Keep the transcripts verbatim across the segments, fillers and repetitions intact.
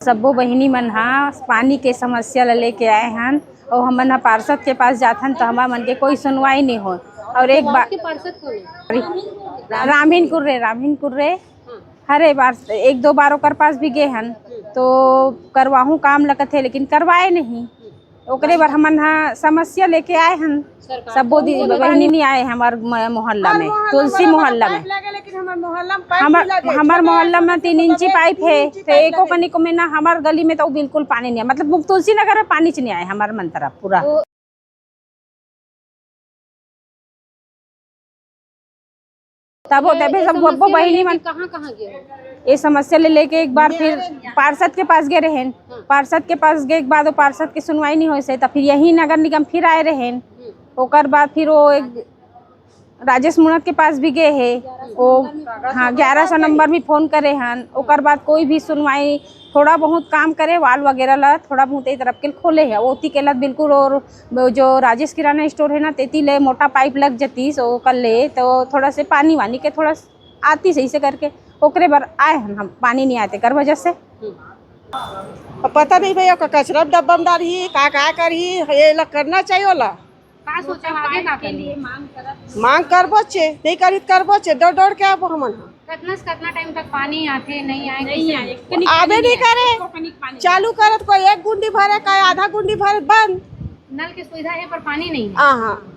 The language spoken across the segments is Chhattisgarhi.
सब्बो बहिनी मन ह पानी के समस्या ल लेके आए हन, अउ हमन ह पार्षद के पास जाथन, त हमर मन के कोई सुनवाई नहीं होय। और एक बार आपके पार्षद कौन है? रामहीन कुर्रे, रामहीन कुर्रे। हाँ। हर एक बार, एक दो बार ओकर पास भी गे हन, तो करवाहूँ काम ल कथे, लेकिन करवाए नहीं। ओकरे बर हमन ह समस्या लेके आए हन। सरकार सब्बो को दिन बोलो। पानी नहीं आए हमर म-, मोहल्ला में, तुलसी मोहल्ला में। पाइप लगे, लेकिन हमर मोहल्ला में पाइप हमर, नहीं लगे। हमर मोहल्ला में तीन इंची पाइप है, तो एको कनिक में ना, हमर गली में तो बिल्कुल पानी नहीं है, मतलब तुलसी नगर में पानी च नहीं आए हमर मन तरफ पूरा। तो तब वो, तबे सब बब्बो बहिनी मन कहाँ, कहाँ गए हो? ये समस्या ले लेके एक बार फिर पार्षद के पास गए रहेन। हाँ। पार्षद के पास गए के बाद वो पार्षद के सुनवाई नहीं होइस हे, तो फिर यही नगर निगम फिर आए रहेन। हम्म। ओकर बाद फिर वो एक राजेश मुणत के पास भी गए हे। वो, हाँ, ग्यारह सौ नंबर भी फोन करे हन। ओकर बाद कोई भी सुनवाई, थोड़ा बहुत काम करे, वाल वगैरह ला थोड़ा बहुत ए तरफ के खोले है, ओती के ला बिल्कुल। और जो राजेश किराना स्टोर है ना, तेती ले मोटा पाइप लग जतीस, ओकर ले तो थोड़ा से पानी वानी के थोड़ा आती सही से करके, ओकरे बर आए हन हम, पानी नहीं आए तेकर वजह से। अब पता नहीं भैया, ओकर कचरा डब्बा में डालही, का, का करही, ये ला करना चाहिए ओला। का सोचा आगे का करही? मांग करबो चे, नहीं करही त करबो चे, डर डर के आबो हमन ह। कितना से कितना टाइम तक पानी आथे, नहीं आए, नहीं आए, आबे नहीं करे। चालू करत कोई एक गुंडी भरे, का आधा गुंडी भरे, बंद। नल के सुविधा है पर पानी नहीं है। हाँ, हाँ।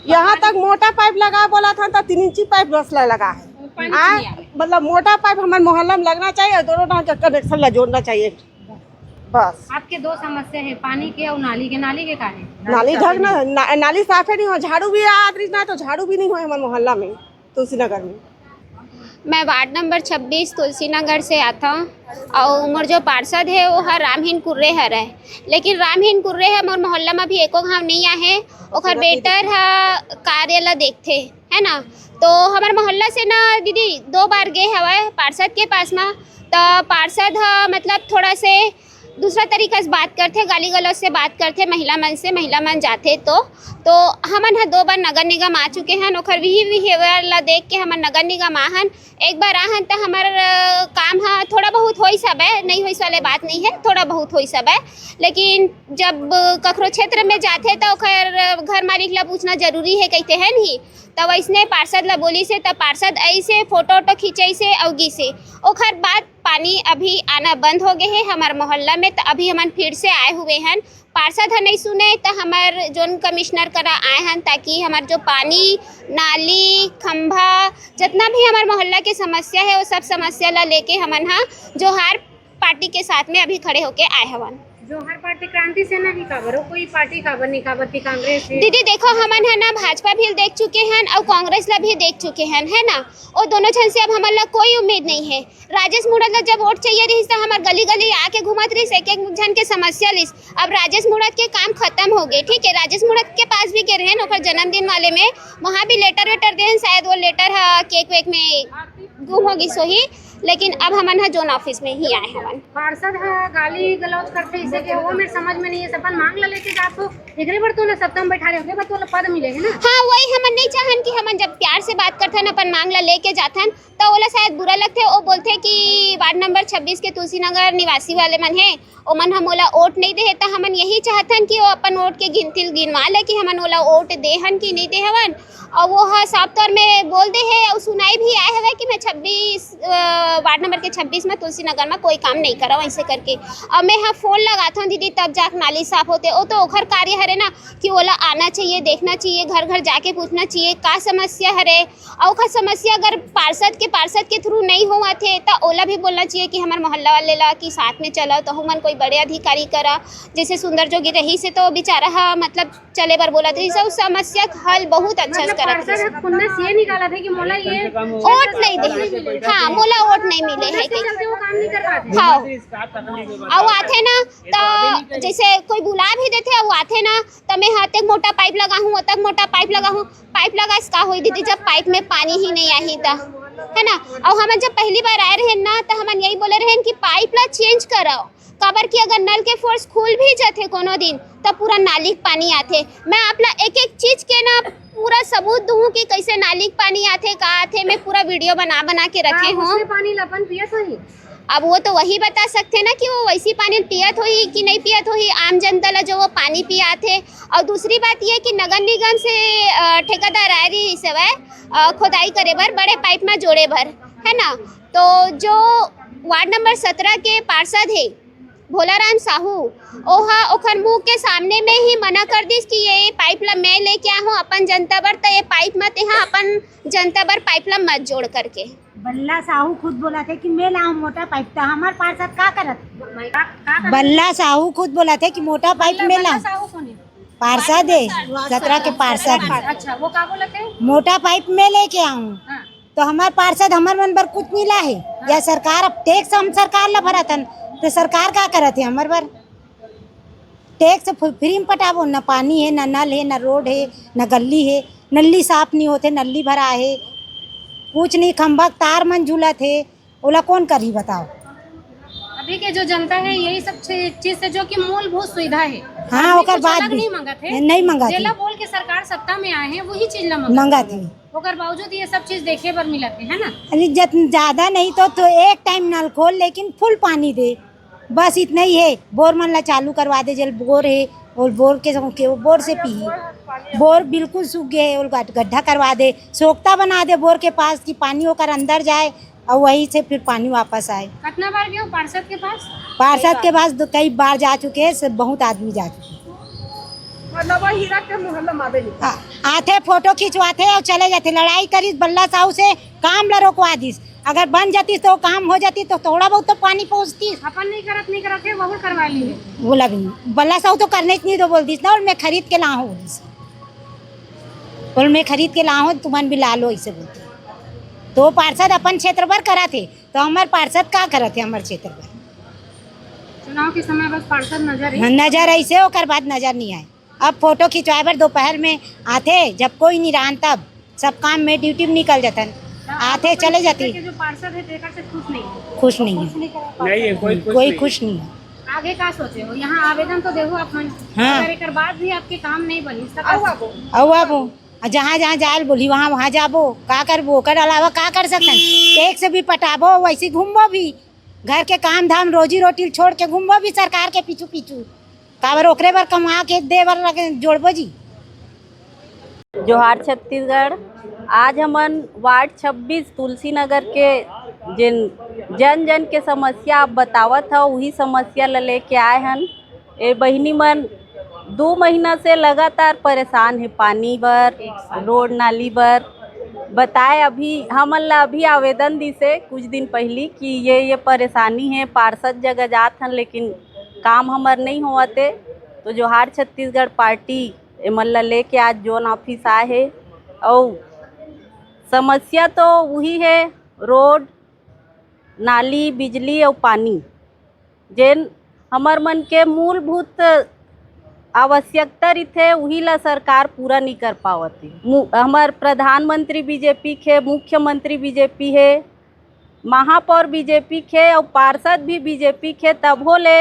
यहाँ तक मोटा पाइप लगा बोला था, तो तीन इंची पाइप बस ला लगा है। पानी आ, नहीं आवे। मतलब मोटा पाइप हमारे मोहल्ला में लगना चाहिए, दोनों डांग के कनेक्शन ला जोड़ना चाहिए। बस। आपके दो समस्या है, पानी के और नाली के। नाली के का है? नाली ढंग ना, ना, नाली साफे नहीं हो, झाड़ू भी आदरी ना तो झाड़ू भी नहीं हो हमारे मोहल्ला में, तुलसी नगर में। मैं वार्ड नंबर छब्बीस तुलसी नगर से आता हूँ और मोर जो पार्षद है वो हर रामहीन कुर्रे हर है, लेकिन रामहीन कुर्रे है मोर मोहल्ला में भी एको घाव नहीं आहे। ओकर बेटर ह कार्य ला देखथे, है ना। तो हमर मोहल्ला से ना दीदी दो बार गे हवय पार्षद के पास मा, त पार्षद ह मतलब थोड़ा से दूसरा तरीका से बात करथे, गाली गलौज से बात करथे, महिला मन से, महिला मन जाथे तो। तो हमन ह दो बार नगर निगम आ चुके हन, ओखर वही बिहेवियर ला देख के हमन नगर निगम आहन। एक बार आहन त हमर, अ, काम ह थोड़ा बहुत होइस हवय, नहीं होइस वाले बात नहीं है, थोड़ा बहुत होइस हवय। लेकिन जब कखरो क्षेत्र में जाथे त ओखर घर मालिक ला पूछना जरूरी है कहिथे, है नहीं? त वैसने पार्षद ला बोलिस हे, त पार्षद ऐसे फोटो वोटो खिंचैस हे अउ गिस हे। ओखर बाद पानी अभी आना बंद हो गए हे हमर मोहल्ला में, त अभी हमन फिर से आए हुए हन। पार्षद ह नहीं सुने, त हमर जोन कमिश्नर करा आए हन, ताकि हमर जो पानी, नाली, खंभा, जितना भी हमर मोहल्ला के समस्या है, वो सब समस्या ला लेके हमन ह जोहार पार्टी के साथ में अभी खड़े होके आए हवन। जोहार पार्टी क्रांति सेना ही काबर हो, कोई पार्टी काबर नहीं, काबर की कांग्रेस है? दीदी देखो, हमन ह ना भाजपा भी देख चुके हन और कांग्रेस ला भी देख चुके हन, है ना। वो दोनों झन से अब हमन ला कोई उम्मीद नहीं है। राजेश मुणत ला जब वोट चाहिए रहिस त हमर गली गली आके घूमत रहिस, एक एक झन के समस्या लिस। अब राजेश मुणत के काम खत्म हो गए, ठीक है। राजेश मुणत के पास भी गे रहेन ओकर जन्मदिन वाले में, वहाँ भी लेटर वेटर देन, शायद वो लेटर ह केक वेक में गुम हो गिस होही। लेकिन अब हमन ह जोन ऑफिस में ही आए हवन। पार्षद ह गाली गलौज करथे, इसे के वो मेरे समझ में नहीं है। अपन मांग ला लेके जाथो, एकरे बर तो ना सत्ता में बैठा रहे, ओकरे बर तो ना पद मिले है ना। हाँ, वही हमन नहीं चाहन कि हमन जब प्यार से बात करथन, अपन मांग ला लेके जाथन, त ओला शायद बुरा लगथे। वो बोलथे कि वार्ड नंबर छब्बीस के तुलसी नगर निवासी वाले मन हे, ओमन ह मोला वोट नहीं दे हे, त हमन यही चाहथन कि वो अपन वोट के गिनती ल गिनवा ले कि हमन ओला वोट दे हन कि नहीं दे हवन। और वो ह साफ तौर में बोल दे हे और सुनाई भी आए हवे कि मैं छब्बीस, अ, वार्ड नंबर के छब्बीस में तुलसी नगर में कोई काम नहीं करव ऐसे करके। और मैं ह फोन लगाथन दीदी, तब जाके नाली साफ होथे। वो तो ओखर कार्य हरे ना कि ओला आना चाहिए, देखना चाहिए, घर घर जाके पूछना चाहिए का समस्या हरे। और ओखर समस्या अगर पार्षद के, पार्षद के through नहीं होवत हे, त ओला भी बोलना चाहिए कि हमर मोहल्ला वाले ला कि साथ में चलो, तहु मन कोई बड़े अधिकारी करा। जैसे सुंदर जोगी रहिस हे, तो बेचारा ह, मतलब, चले बर बोलत रहिस, उस समस्या के हल बहुत अच्छा से करत रहिस। खुन्नस ये निकालत हे कि मोला ये वोट नहीं दे, हाँ, मोला वोट नहीं मिले है। चलते वो काम नहीं कर पाते। हाँ, अउ आथे ना, त जैसे कोई बुला भी देथे, अउ आथे ना, त मैं ह अतेक मोटा पाइप लगाहूँ, ओतक मोटा पाइप लगाहूँ। पाइप लगाए से का होई दीदी, जब पाइप में पानी ही नहीं आही त, है ना? अउ हमन जब पहली बार आए रहेन ना, त हमन यही बोले रहेन कि पाइप ला चेंज कराओ, काबर कि अगर नल के फोर्स खुल भी जाथे कोनो दिन, त पूरा नाली के पानी आथे। मैं आप ला एक एक चीज के ना पूरा सबूत दूँ कि कैसे नाली के पानी आथे, का आथे, मैं पूरा वीडियो बना बना के रखे हूँ। पानी ला अपन पियत होही? अब वो तो वही बता सकथे ना कि वो वइसी पानी ल पियत होही कि नहीं पियत होही, आम जनता ला जो वो पानी पियाथे। अउ दूसरी बात ये कि नगर निगम से, अ, ठेकेदार आए रहिस हवय, अ, खोदाई करे बर, बड़े पाइप म जोड़े बर, है ना। तो जो वार्ड नंबर सत्रह के पार्षद हे भोलाराम साहू, ओहा ओखर मुंह के सामने में ही मना कर दिस कि ये पाइप ला मैं लेके आए हूँ अपन जनता बर, तो ये पाइप म तेहा अपन जनता बर पाइप ला मत जोड़ करके। बल्ला साहू खुद बोलथे कि मैं लाऊं मोटा पाइप, तो हमार पार्षद का करत? बल्ला साहू खुद बोलथे कि मोटा पाइप मैं लाऊं। पार्षद है, सत्रह के पार्षद है। अच्छा, वो का बोलथे? मोटा पाइप मैं लेके आऊं, हाँ। तो हमार पार्षद हमर मन बर कुछ नहीं लाए। या सरकार, अब टैक्स हम सरकार ला भरत हन, तो सरकार का करत हे हमर बर? टैक्स फ्री म पटाबो, न पानी हे, न नल हे, न रोड हे, न गल्ली हे, नल्ली साफ नहीं होथे, नल्ली भरा हे, कुछ नहीं, खंभा तार मन झूलत हे, ओला कौन करही बताओ? अभी के जो जनता है, यही सब ची-, चीज से, जो कि मूलभूत सुविधा है, हाँ, आदमी ओकर कुछ बाद अलग भी नहीं मंगत है। नहीं मंगत है। जेला बोल के सरकार सत्ता में आए हैं, वही चीज ला मंगत मंगत है। ओकर बावजूद ये सब चीज देखे बर मिलत है, है ना? अरे, जत-, ज्यादा नहीं तो, तो एक टाइम नल खोल, लेकिन फुल पानी दे, बस इतना ही है। बोर मन ला चालू करवा दे, जेल बोर है, और बोर के, के बोर से पी, बोर बिल्कुल सूख गए है, और गड-, गड्ढा करवा दे, सोख्ता बना दे बोर के पास, कि पानी ओकर अंदर जाए और वहीं से फिर पानी वापस आए। कितना बार गए हो पार्षद के पास? पार्षद के पास दो, कई बार जा चुके हैं, सब बहुत आदमी जा चुके हैं। मतलब, वो हीरा के मोहल्ला में आवे नहीं। आ-, आथे, फोटो खिंचवाथे और चले जाथे। लड़ाई करिस बल्ला साहू से, काम ला रोकवा दिस। अगर बन जातिस तो काम हो जातिस, तो थोड़ा बहुत तो पानी पहुंचतिस। अपन नहीं करत, नहीं करत है, वहू करवा ली। बोला भी नहीं। बल्ला साहू तो करने च नहीं दो बोल दिस ना, और मैं खरीद के लाहूं बोलिस। बोल, मैं खरीद के लाहूं, तुमन भी ला लो, ऐसे बोलते। तो पार्षद अपन क्षेत्र बर करत हे, तो हमर पार्षद का करत हे हमर क्षेत्र बर? चुनाव के समय बस पार्षद नजर है। नजर ऐसे, ओकर बाद नजर नहीं आए। अब फोटो खिंचवाए बर दोपहर में आथे, जब कोई नहीं रहन, तब सब काम में ड्यूटी में निकल जातन, तो आप आथे, अपन चले क्षेत्र जाती। के जो पार्षद है, तेकर से खुश नहीं है? खुश नहीं है। नहीं है, कोई खुश कोई नहीं। खुश नहीं है। आगे का सोचे हो? यहाँ आवेदन तो देहू आप मन। हाँ। अगर एकर बाद भी आपके काम नहीं बनी, तब अउ का आबो। अउ आबो। आ जहाँ जहाँ जाए ल बोली, वहाँ वहाँ जाबो। का करबो? ओकर अलावा का कर सकथन? टैक्स भी पटाबो, वैसे घूमबो भी। घर के काम धाम, रोजी रोटी ल छोड़ के घूमबो भी सरकार के पीछू पीछू। काबर ओकरे बर कमा के दे बर लगे जोड़बो जी। जोहार छत्तीसगढ़। आज हमन वार्ड छब्बीस तुलसी नगर के जिन जन जन के समस्या आप बतावत हव, उही समस्या ल लेके आए हन। ए बहिनी मन दू महीना से लगातार परेशान हे, पानी बर, रोड नाली बर। बताए अभी हमन ला अभी आवेदन दिसे कुछ दिन पहिली कि ये, ये परेशानी हे, पार्षद जगह जात हन लेकिन काम हमर नहीं होवत हे। तो जोहार छत्तीसगढ़ पार्टी एमन ला लेके आज जोन ऑफिस आए हे। अउ समस्या तो उही हे, रोड, नाली, बिजली अउ पानी, जेन हमर मन के मूलभूत आवश्यकता रहिथे, उही ला सरकार पूरा नहीं कर पावत हे। मु-, हमर प्रधानमंत्री बीजेपी के, मुख्यमंत्री बीजेपी हे, महापौर बीजेपी के अउ पार्षद भी बीजेपी के, तभो ले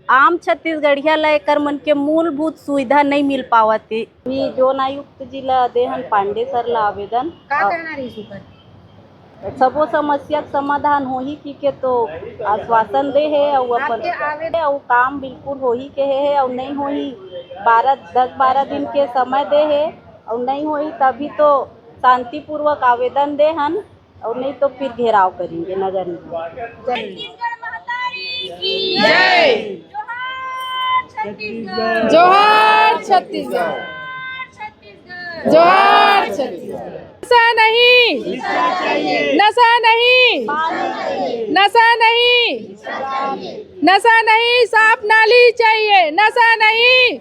आम छत्तीसगढ़िया ला एकर मन के मूलभूत सुविधा नहीं मिल पावत हे। मी जोन आयुक्त जी ला देहन पांडे सर ला आवेदन। का अ, कहना रहिस ओकर? सबो समस्या के समाधान होही कि के तो आश्वासन दे हे अउ अपन आपके आवेदन अउ काम बिल्कुल होही कहे हे अउ नहीं होही, बारह, दस बारह दिन के समय दे हे अउ नहीं होही तभी तो शांतिपूर्वक आवेदन दे हन। और नहीं तो फिर घेराव करेंगे नगर निगम। छत्तीसगढ़ महतारी की जय। जोहार छत्तीसगढ़। जोहार छत्तीसगढ़। जोहार छत्तीसगढ़। जोहार छत्तीसगढ़। नशा नहीं, नशा नहीं, नशा नहीं, नशा नहीं, साफ नाली चाहिए। नशा नहीं,